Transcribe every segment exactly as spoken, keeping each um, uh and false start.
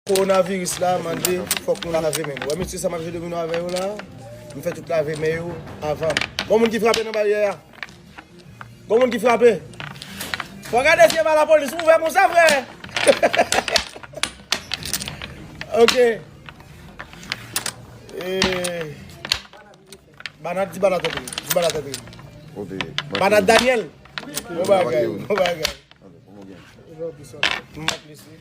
Kowonaviris la mande fòk nou lave men nou. Wè mesye sa m ap jwe domino avè yo la, m fè tout lave men yo avan. Gon moun ki frape nan baryè a? Gon moun ki frape? Fò gade si e pa lapolis ouvè pou sa, frè. Ok. Eh, Banat, di Banat antre. Di Banat antre. Kote? Banat Daniel. Bon bagay, bon bagay. M ap lese.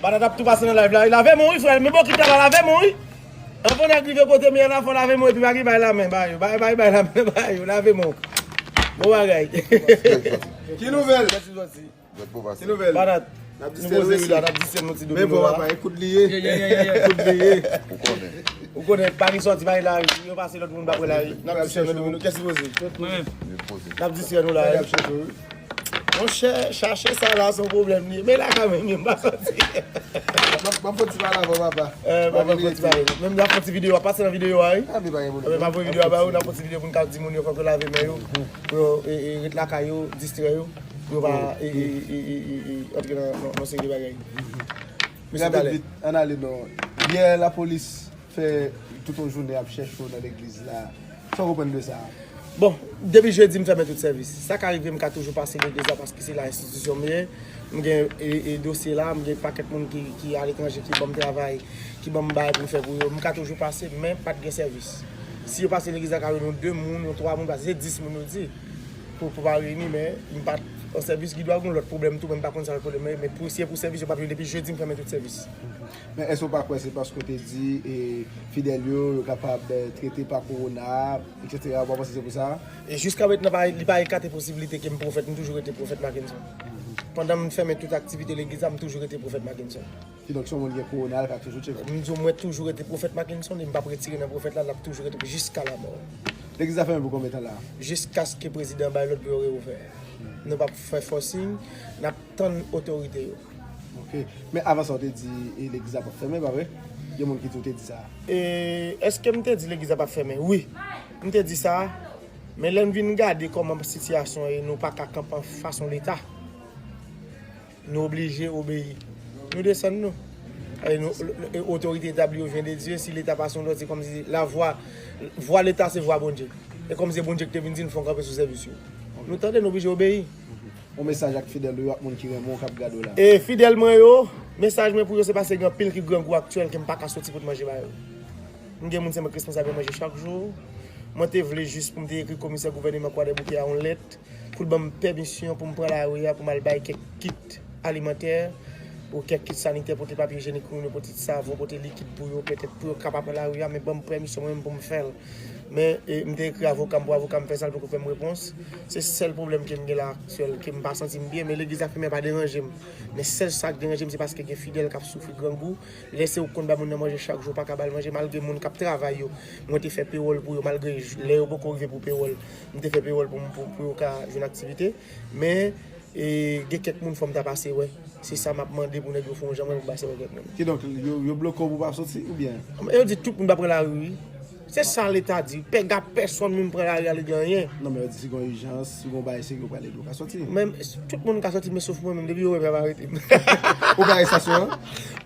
Banat ap tou pase nan live la. Lave men w wi, frè. Men bokit la, lave men w wi. Anvan nèg rive kote m ye la, fò lave men w epi pa gen bay lamen ba yo. Bay, bay, bay lamen ba yo. Lave men w. Bon bagay. Ki nouvèl? Ki nouvèl? Banat, nou poze wi la, n ap distrè nou ti domino la. Men bon, papa, e kout li ye. Ye, ye, ye, ye, ye. Kout li ye. Ou konnen. Ou konnen, pa gen sòti, pa gen lari. Yo pase lòt moun pa pran lari. N ap distrè nou domino. Kèsi poze? Mwen menm. N ap distrè nou la. Monchè, chache sa la se yon pwoblèm li ye. Men la kanmenm, m pa sòti. M ap, m ap fè ti pale avè w, papa. Eh, m ap fè ti pale. Menm n ap fè ti videyo, ap pase nan videyo a wi. Ah, men pa gen pwoblèm. M ap voye videyo a ba yo, n ap fè ti videyo pou n ka di moun yo fòk yo lave men yo. Pou yo, e, e, ret lakay yo, distrè yo. Pou yo pa, e, e, e, e, e, e, antre nan, nan, nan seri de bagay. Mesye, talè. Rapid vit, ann ale non. Yè, lapolis fè tout yon jounen ap chèche w nan legliz la. Sa w konprann de sa? Bon, depi jedi, m fèmen tout sèvis. Sa ka rive, m ka toujou pase legliz la paske se la enstitisyon m ye. M gen, e, e, dosye la, m gen pakèt moun ki, ki aletranje, ki ban m travay, ki ban m bagay pou m fè pou yo. M ka toujou pase, men pa t gen sèvis. Si yo pase legliz la, ka jwenn yon de moun, yon twa moun, paske se dis moun yo di. Pou, pou pa reyini, men m pa t an sèvis, gen dwa gen lòt pwoblèm tou, men m pa konn sa lòt pwoblèm yo ye, men pou, si se pou sèvis, yo p ap jwenn depi jedi, m fèmen tout sèvis. Men èske w pa kwè se paske w te di, e, fidèl yo, yo kapab, eh, trete pa kowona, etsetera, ou pa panse se pou sa? E jiska mentnan, pa, li pa ekate posiblite ke m pwofèt, m toujou rete pwofèt Mackenson. Pandan m fèmen tout aktivite legliz la, m toujou rete pwofèt Mackenson. Kidonk, si yon moun gen kowona, l ka toujou tcheke. M di w, mwen toujou rete pwofèt Mackenson, e m p ap retire nan pwofèt la, l ap toujou rete jiska lamò. Legliz la fèmen pou konbyen tan la? Jiskaske prezidan bay lòd pou yo reouvè. Nou p ap fè fòsing, n ap tann otorite yo. Ok. Men avan sa, w te di, e, legliz la p ap fèmen, pa vre? Gen moun ki di w te di sa. E, èske m te di legliz la p ap fèmen? Wi. M te di sa. Men lè n vin gade kòman sitiyasyon ye, nou pa ka kanpe anfas yon Leta. Nou oblije obeyi. Nou desann nou. E nou, e otorite etabli yo vyen de Dye. Si Leta pase yon lòd, se kòmsi lavwa, vwa Leta se vwa Bondye. E kòmsi se Bondye ki te vin di n fò w kanpe sou sèvis yo. Nou tande, nou oblije obeyi. Yon mesaj ak fidèl ou yo ak moun ki renmen w k ap gade w la. E fidèl mwen yo, mesaj mwen pou yo se paske gen anpil ki grangou aktyèl ke m pa ka soti pou t manje ba yo. M gen moun se mwen k responsab yo manje chak jou. Mwen te vle jis pou m te ekri komisè gouvèneman Kwadèboukè a yon lèt pou l ban m pèmisyon pou m pran lari a pou m al bay kèk kit alimantè ou kèk kit sanitè, pote papye ijyenik pou moun yo, pote ti savon, pote likid pou yo, petèt pou yo ka pa pran lari a, men ban m pèmisyon mwen menm pou m fè l. Men, e, m te ekri avoka m pou avoka m fè sa, l poko fè m repons. Se sèl pwoblèm ke m gen la aktyèl, ke m pa santi m byen, men legliz la fèmen pa deranje m. Men sèl sa k deranje m, se paske gen fidèl k ap soufri grangou. Lè se ou k konn bay moun nan manje chak jou, ou pa ka ba l manje, malgre moun k ap travay yo, mwen te fè pewòl pou yo, malgre j-, lè yo poko rive pou pewòl, m te fè pewòl pou, pou, pou yo ka jwenn aktivite. Men, e, gen kèk moun fò m ta pase wè. Se sa m ap mande pou nèg yo fè yon jan mwen pou pase wè kèk moun. Kidonk, yo, yo bloke w pou w pa soti, oubyen? Yo di tout moun pa pran lari, wi. Se sa Leta di. Pèga pèsonn moun pran lari a, li gen anyen. Non, men yo di si gen yon ijans, si gen yon bagay serye, yo pral ede w ka soti. Men tout moun ka soti, men sof mwen menm, depi yo wè m, y ap arete m. Ou ka estasyon an?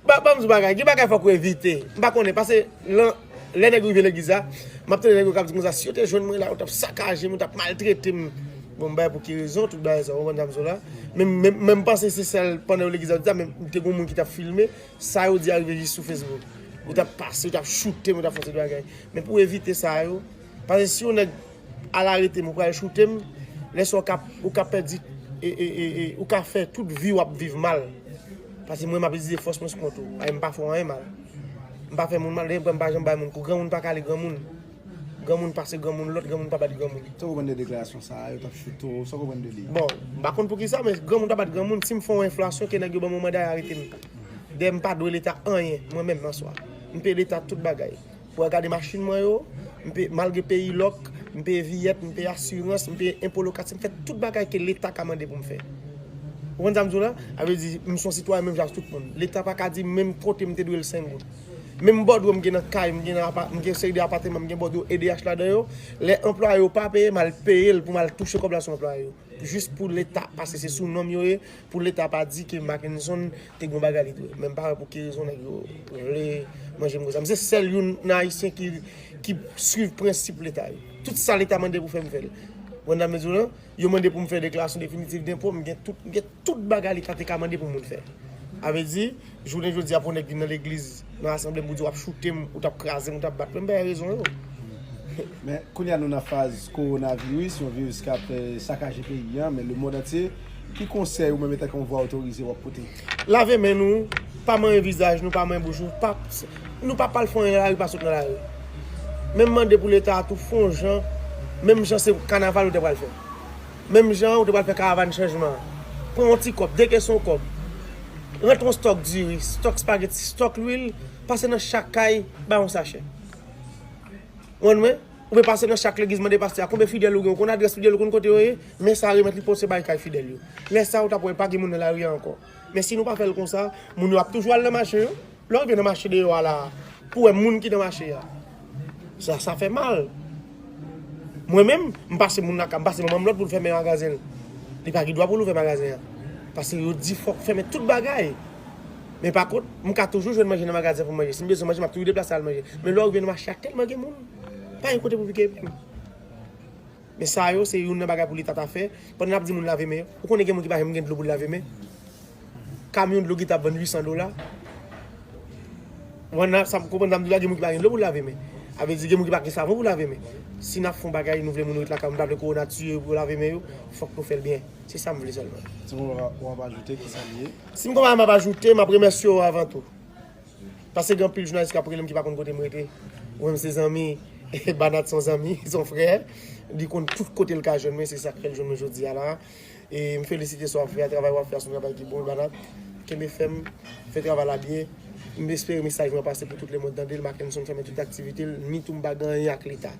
Ba, ban m di w bagay, gen bagay fòk ou evite. M pa konnen, paske lan, lè nèg yo rive legliz la, m ap tande nèg yo k ap di konsa, si yo te jwenn mwen la, yo t ap sakaje m, yo t ap maltrete m. Bon, m bay pou ki rezon, tout bagay sa, ou konprann sa m di w la. Men, men, men m panse se sèl pandan yo legliz la, yo di sa, men te gen yon moun ki t ap filme, sa yo di a rive jis sou Facebook. Yo t ap pase, yo t ap choute m, yo t ap fè yon seri de bagay. Men pou evite sa yo, paske si yon nèg al arete m, ou pral choute m, lè sa w ka, ou ka pèdi, e, e, e, e, ou ka fè tout vi w ap viv mal. Paske mwen, m ap itilize fòs mwen sou kont ou. Ay, m pa fè w anyen mal. M pa fè moun mal, depi m pa janm bay moun kou. Granmoun pa kale granmoun. Granmoun pase granmoun, lòt granmoun pa bat granmoun. Sa w konprann de deklarasyon sa a, yo t ap choute w, sa w konprann de li? Bon, m pa konn poukisa, men granmoun pa bat granmoun. Si m fè yon enfrasyon, ke nèg yo ban m yon manda, y arete m. Dayè, m pa dwe Leta anyen, mwen menm, an swa. M peye Leta tout bagay. Pou w gade machin mwen yo, m peye, malgre peyi lòk, m peye viyèt, m peye asirans, m peye enpo lokatè, m fè tout bagay ke Leta ka mande pou m fè. Ou konprann sa m di w la? Sa vle di, m se yon sitwayen menm jan ak tout moun. Leta pa ka di menm kote m te dwe l senk goud. Menm bòdwo m gen nan kay, m gen nan apa, m gen seri de apatman, m gen bòdwo E D H ladan yo. Lè anplwaye yo pa peye, m al peye l pou m al touche kòb la sou anplwaye yo. Jis pou Leta, paske se sou non m yo ye, pou Leta pa di ke Mackenson te gen yon bagay li dwe. Men m pa wè pou ki rezon nèg yo vle manje m konsa. M se sèl youn nan Ayisyen ki, ki swiv prensip Leta yo. Tout sa Leta mande pou fè m fè l. Ou konprann sa m vle di w lan? Yo mande pou m fè deklarasyon definitif denpo, m gen tout, m gen tout bagay Leta te ka mande pou moun fè. A vle di, jounen jodi a pou nèg vin nan legliz, nan asanble m pou di w ap choute m, ou t ap kraze m, ou t ap bat mwen, m bay rezon yo. Men kounye a nou nan faz kowonaviris, yon viris k ap eh, sakaje peyi an, men lemonn antye. Ki konsèy ou menm etanke yon vwa otorize w ap pote? Lave men nou, pa manyen vizaj nou, pa manyen bouch nou, pa, nou pa pral fè anyen nan lari, pa sot nan lari. Men m mande pou Leta a tou fè yon jan, menm jan se kanaval ou te pral fè. Menm jan ou te pral fè karavàn chanjman an. Pran yon ti kòb, de kès yon kòb. Rantre yon stòk diri, stòk spageti, stòk lwil, pase nan chak kay, bay yon sachè. Ou konprann mwen? Ou pe pase nan chak legliz mande pastè a konbyen fidèl ou gen, ou konn adrès fidèl, ou konn kote yo ye, men sa remèt li pou se bay kay fidèl yo. Lè sa a ou t ap wè pa gen moun nan lari a ankò. Men si nou pa fè l konsa, moun yo ap toujou al nan mache yo. Lè w rive nan mache deyò a la a, pou w wè moun ki nan mache a. Sa, sa fè mal. Mwen menm, m pase moun lakay, m pase manman m lòd pou l fèmen magazen l. Li pa gen dwa pou l ouvè magazen an. Paske yo di fòk fèmen tout bagay. Men pa kont, m ka toujou jwenn manje nan magazen pou m manje. Si m bezwen manje, m ap toujou deplase al manje. Men lè w rive nan mache a, tèlman gen moun. Pa gen kote pou pike epinm. Men sa yo, se youn nan bagay pou Leta ta fè. Pandan n ap di moun lave men yo, ou konnen gen moun ki pa janm gen dlo pou l lave men? Kamyon dlo ki t ap vann uit san dola. Ou konprann sa m konprann sa m di w la, gen moun ki pa gen dlo pou lave men. A vle di, gen moun ki pa gen savon pou lave men. Si n ap fè yon bagay, nou vle moun ret lakay yo, nou pa vle kowona tiye yo pou yo lave men yo, fòk nou fè l byen. Se sa m vle sèlman. Si w gen yon bagay w ap ajoute, ki sa l ye? Si m gen yon bagay m ap ajoute, m ap remèsye w avan tou. Paske gen anpil jounalis k ap rele m ki pa konn kote m rete. Ou menm se zanmi, Banat se yon zanmi, se yon frè. Li konn tout kote l ka jwenn mwen, se sa k fè l jwenn mwen jodi a la. E m felisite sa w ap fè a, travay w ap fè a se yon travay ki bon, Banat. Kenbe fèm, fè travay la byen. M espere mesaj mwen pase pou tout lemonn tande l, Mackenson fèmen tout aktivite l, ni tou m pa gen anyen ak Leta.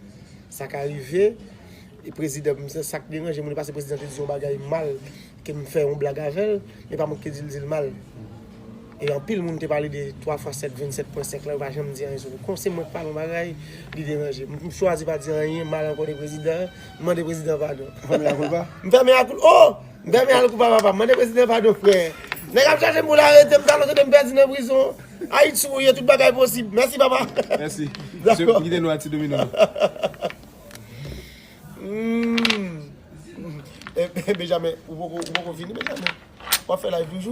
Sa ka rive, e prezidan, m, sa k deranje moun, e pa se prezidan te di yon bagay mal, ke m fè yon blag avè l, men pa mwen ki te di l di l mal. E anpil moun te pale de twa fwa sèt vennsèt pwen senk la, yo pa janm di anyen sou li. Kon se mwen k pale yon bagay, li deranje m. M chwazi pa di anyen mal ankò de prezidan an, m mande prezidan padon. Ou fè mea culpa? M fè mea culpa, oh! M fè mea culpa papa, m mande prezidan padon frè. Nèg ap chache m pou l arete m, talon tande m pèdi nan prizon. Ayiti ou ye, tout bagay posib. Mèsi papa. Mèsi. Dakò. M kite nou a ti domino. Hmm. E, e, Benjamin, ou poko, ou poko fini, Benjamin? W ap fè live toujou?